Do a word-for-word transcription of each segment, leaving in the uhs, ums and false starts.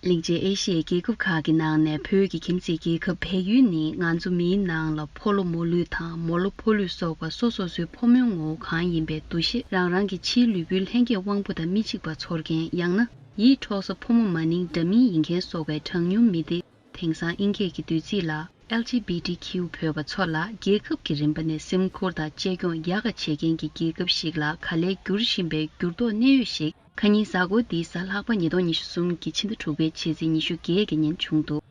གླིང་ཆེན་ཨེ་ཤི་ཡའི་རྒྱལ་ཁབ་ཁག་གི་ནང་ནས་བོད་ཀྱི་ཁྱིམ་མཚེས་རྒྱལ་ཁབ་བལ་ཡུལ་ནི་ང་ཚོ་མིའི་ནང་ལ་ཕོ་ལོ་མོ་ལུས་དང་མོ་ལོ་ཕོ་ལུས་སོགས་པ་སོ་སོ་སོའི་ཕོ་མོའི་ངོ་བོ་གང་ཡིན་པའི་འདུ་ཤེས། རང་རང་གི་ཕྱིའི་ལུས་པོའི་ལྷན་སྐྱེས་དབང་པོ་དང་མི་གཅིག་པ་ཚོར་མཁན། ཡང་ན་ཡིད་འཕྲོག་ས་ཕོ་མོ་མ་ནིང་འདྲ་མིན་ཡིན་མཁན་སོགས་པའི་གྲངས་ཉུང་མི་སྡེ། དེང་སང་དབྱིན་སྐད་ཀྱི་བསྡུས་ཚིག་ལ་ཨེལ་ཇི་བི་ཊི་ཀིའུ་བོད་པ་ཚོ་ལ་རྒྱལ་ཁབ་ཀྱི་རིམ་པ་ནས་སེམས་ཁུར་དང་གཅེས་སྐྱོང་ཡག་ག་བྱེད་མཁན་གྱི་རྒྱལ་ཁབ་ཞིག་ལ་ག་ལེར་འགྱུར་བཞིན་པའི་འགྱུར་ལྡོག་གནད་ཡོད་ཞིག་ཁ་ཉིན་གཟའ་འཁོར་འདིའི་གཟའ་ལྷག་པ་ཉིས་སྟོང་ཉི་ཤུ་གསུམ་གྱི་ཕྱི་ཟླ་དྲུག་པའི་ཕྱི་ཚེས་ཉི་ཤུ་བརྒྱད་ཀྱི་ཉིན་བྱུང་འདུག་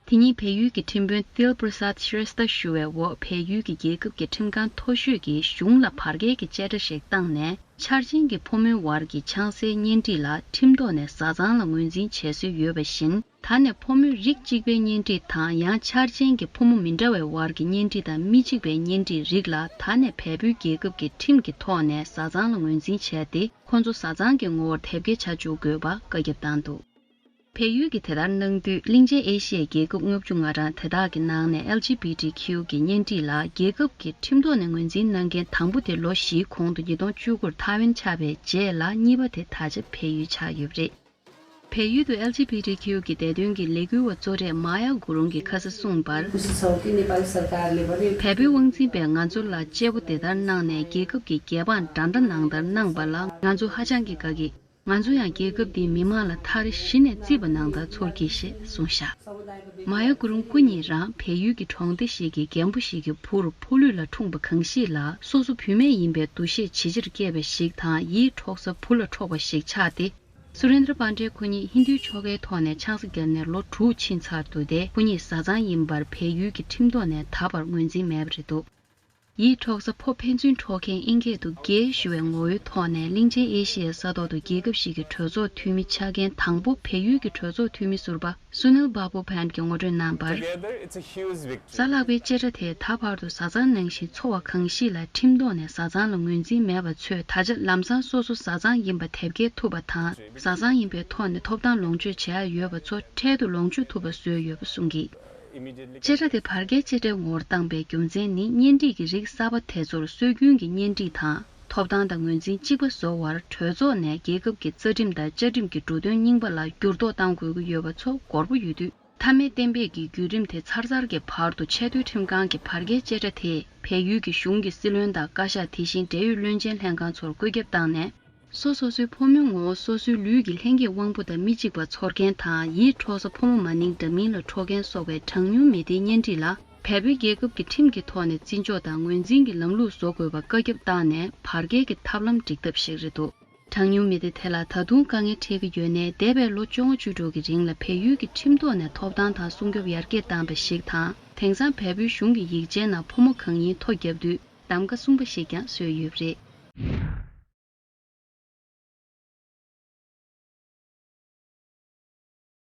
དེ་ཉིན་བལ་ཡུལ་གྱི་ཁྲིམས་དཔོན་ཏིལ་པྲ་སཱད་ཤྲེས་ཐ་ཞུ་བའི་འོག་བལ་ཡུལ་གྱི་རྒྱལ་ཁབ་ཀྱི་ཁྲིམས་ཁང་མཐོ་ཤོས་ཀྱིས་གཞུང་ལ་བར་བརྒལ་གྱི་བཅད་ཁྲ་ཞིག་བཏང་ནས། འཆར་ཅན་གྱི་ཕོ་མོའི་བར་གྱི་ཆང་སའི་གཉེན་སྒྲིག་ལ་ཁྲིམས་ཐོག་ནས་བཟའ་ཚང་ལ་ངོས་འཛིན་བྱེད་སྲོལ་ཡོད་པ་བཞིན། ད་ནས་ཕོ་མོའི་རིགས་གཅིག་པའི་གཉེན་སྒྲིག་དང་ཡང་འཆར་ཅན་གྱི་ཕོ་མོ་མི་འདྲ་བའི་བར་གྱི་གཉེན་སྒྲིག་དང་མི་གཅིག་པའི་གཉེན་སྒྲིག་རིགས་ལ་ད་ནས་བལ་པོའི་རྒྱལ་ཁབ་ཀྱི་ཁྲིམས་ཀྱི་ཐོག་ནས་བཟའ་ཚང་ལ་ངོས་འཛིན་བྱས་ཏེ། ཁོ་ཚོ་བཟའ་ཚང་གི་ངོ་བོར་དེབ་སྐྱེལ་བྱ་འཇུག་དགོས་པ་བཀའ་ཁྱབ་བཏང་འདུག་བལ་ཡུལ་གྱིས་དེ་ལྟར་གནང་དུས། གླིང་ཆེན་ཨེ་ཤི་ཡའི་རྒྱལ་ཁབ་ལྔ་བཅུ་ང་གྲངས་དེ་དག་གི་ནང་ནས་ཨེལ་ཇི་བི་ཊི་ཀིའུ་གི་གཉེན་སྒྲིག་ལ་རྒྱལ་ཁབ་ཀྱི་ཁྲིམས་ཐོག་ནས་ངོས་འཛིན་གནང་མཁན་དང་པོ་དེ་ལོ་བཞིའི་གོང་དུ་ཉིས་སྟོང་བཅུ་དགུར་ཐའེ་ཝན་ཆགས་པའི་རྗེས་ལ། གཉིས་པ་དེ་ད་ཆ་བལ་ཡུལ་ཆགས་ཡོད་པ་རེད། བལ་ཡུལ་དུ་ཨེལ་ཇི་བི་ཊི་ཀིའུ་གི་བདེ་དོན་གྱི་ལས་འགུལ་བ་གཙོ་གྲས་མཱ་ཡ་གུ་རུང་གིས་ཁ་སང་གསུངས་པར། བལ་པོའི་དབང་འཛིན་པས་ང་ཚོ་ལ་གཅེས་པོ་དེ་ལྟར་གནང་ནས། རྒྱལ་ཁབ་ཀྱི་རྒྱལ་འབངས་འདྲ་འདྲ་ནང་ལྟར་གནང་པ་ལ་ང་ཚོ་ཧ་ཅང་གི་དགའ་གི། ང་ཚོ་ཡང་རྒྱལ་ཁབ་འདིའི་མི་མང་ལ་མཐར་གཞི་ནས་བརྩིས་པ་ནང་ལྟར་ཚོར་གི་ཞེས་གསུངས་བཞག་མཱ་ཡ་གུ་རུང་སྐུ་ཉིད་རང་བལ་ཡུལ་གྱི་གྲོང་སྡེ་ཞིག་གི་རྒན་པོ་ཞིག་གི་བུར་ཕོ་ལུས་ལ་འཁྲུངས་པ་གང་ཞིག་ལ། སོ་སོ་བུད་མེད་ཡིན་པའི་འདུ་ཤེས་ཇེ་ཆེར་སྐྱེས་པ་ཞིག་དང་། ཡིད་འཕྲོག་ས་བུ་ལ་འཕྲོག་པ་ཞིག་ཆགས་ཏེ། སུ་རེན་དྲ་པཱན་ཌེ་ཁོ་ཉིད་ཧིན་རྡུའི་ཆོ་གའི་ཐོག་ནས་ཆང་ས་བརྒྱབ་ནས་ལོ་དྲུག་ཕྱིན་ཚར་འདུག་སྟེ། ཁོ་ཉིད་བཟའ་ཚང་ཡིན་པར་བལ་ཡུལ་གྱི་ཁྲིམས་ཐོག་ནས་ད་བར་ངོས་འཛིན་མེད་པ་རེད་འདུག་ཡིད་འཕྲོག་ས་ཕོ་ཕན་ཚུན་འཕྲོག་མཁན། དབྱིན་སྐད་དུ་གེ་ཞུ་བའི་ངོ་བོའི་ཐོག་ནས་གླིང་ཆེན་ཨེ་ཤི་ཡའི་ས་ཐོག་ཏུ་རྒྱལ་ཁབ་ཞིག་གི་གྲོས་ཚོགས་འཐུས་མི་ཆགས་མཁན་དང་པོ། བལ་ཡུལ་གྱི་གྲོས་ཚོགས་འཐུས་མི་ཟུར་པ་སུ་ནིལ་བྷ་བྷུ་ཕན་གྱིས་ངོ་སྤྲོད་གནང་བར། Together, it's a huge victory. གཟའ་ལྷག་པའི་བཅད་ཁྲ་དེས་ད་བར་དུ་བཟའ་ཚང་ནང་བཞིན་འཚོ་བ་གང་ཞིག་ལ་ཁྲིམས་ཐོག་ནས་བཟའ་ཚང་ལ་ངོས་འཛིན་མེད་པ་ཚོས། ད་ཆ་ལམ་སང་སོ་སོ་བཟའ་ཚང་ཡིན་པ་དེབ་སྐྱེལ་ཐུབ་པ་དང་། བཟའ་ཚང་ཡིན་པའི་ཐོག་ནས་ཐོབ་ཐང་ལོངས་སྤྱོད་བྱེད་ཡ་ཡོད་པ་ཚོ་འཕྲལ་དུ་ལོངས་སྤྱོད་ཐུབ་པ་བཟོས་ཡོད་པ་གསུངས་ཀྱིས། བཅད་ཁྲ་དེ་བར་བརྒལ་བཅད་ཁྲའི་ངོ་བོར་བཏང་པའི་རྒྱུ་མཚན་ནི། གཉེན་སྒྲིག་གི་རིགས་གསར་པ་དེ་ཚོར་སྲོལ་རྒྱུན་གྱི་གཉེན་སྒྲིག་དང་ཐོབ་ཐང་དང་ངོས་འཛིན་གཅིག་པ་བཟོ་བར། གྲོས་ཚོགས་ནས་རྒྱལ་ཁབ་ཀྱི་རྩ་ཁྲིམས་དང་བཅའ་ཁྲིམས་ཀྱི་འབྲུ་དོན་རྙིང་པ་ལ་འགྱུར་ལྡོག་གཏང་དགོས་ཀྱི་ཡོད་པ་ཚོ་འགོར་པོ་ཡོད་དུས། མཐའ་མའི་གཏན་འབེབས་ཀྱི་བརྒྱུད་རིམ་དེ་ཚར་ཚར་གྱི་བར་དུ། ཆེས་མཐོའི་ཁྲིམས་ཁང་གི་བར་བརྒལ་བཅད་ཁྲ་དེས་བལ་ཡུལ་གྱི་གཞུང་གི་སྲིད་བློན་དང་བཀའ་ཤག་དེ་བཞིན་འབྲེལ་ཡོད་བློན་ཆེན་ལྷན་ཁང་ཚོར་བཀོད་ཁྱབ་བཏང་ནས། སོ་སོ་སོའི་ཕོ་མོའི་ངོ་བོ་སོ་སོའི་ལུས་ཀྱི་ལྷན་སྐྱེས་དབང་པོ་དང་མི་གཅིག་པ་ཚོར་མཁན་དང་། ཡིད་འཕྲོག་ས་ཕོ་མོ་མ་ནིང་འདྲ་མིན་ལ་འཕྲོག་མཁན་སོགས་པའི་གྲངས་ཉུང་མི་སྡེའི་གཉེན་སྒྲིག་ལ། བལ་པོའི་རྒྱལ་ཁབ་ཀྱི་ཁྲིམས་ཀྱི་ཐོག་ནས་བརྩི་འཇོག་དང་ངོས་འཛིན་གྱི་ལམ་ལུགས་བཟོ་དགོས་པ་བཀའ་ཁྱབ་བཏང་ནས། བར་བརྒལ་གྱི་ཐབས་ལམ་སྒྲིག་ཐབས་ཤིག་རེད་འདུག་གྲངས་ཉུང་མི་སྡེ་དེ་ལ་ད་དུང་དཀའ་ངལ་འཕྲད་ཀྱི་ཡོད་ནའི། འདས་པའི་ལོ་བཅོ་ལྔ་བཅུ་དྲུག་གི་རིང་ལ་བལ་ཡུལ་གྱི་ཁྲིམས་ཐོག་ནས་ཐོབ་ཐང་དང་སྲུང་སྐྱོབ་ཡར་རྒྱས་བཏང་པ་ཞིག་དང་། དེང་སང་བལ་པོའི་གཞུང་གི་ཡིག་ཆའི་ནང་ཕོ་མོ་གང་ཡིན་ཐོ་བརྒྱབ་དུས། གདམ་ཀ་གསུམ་པ་ཞིག་ཀྱང་བཟོས་ཡོད་པ་རེད།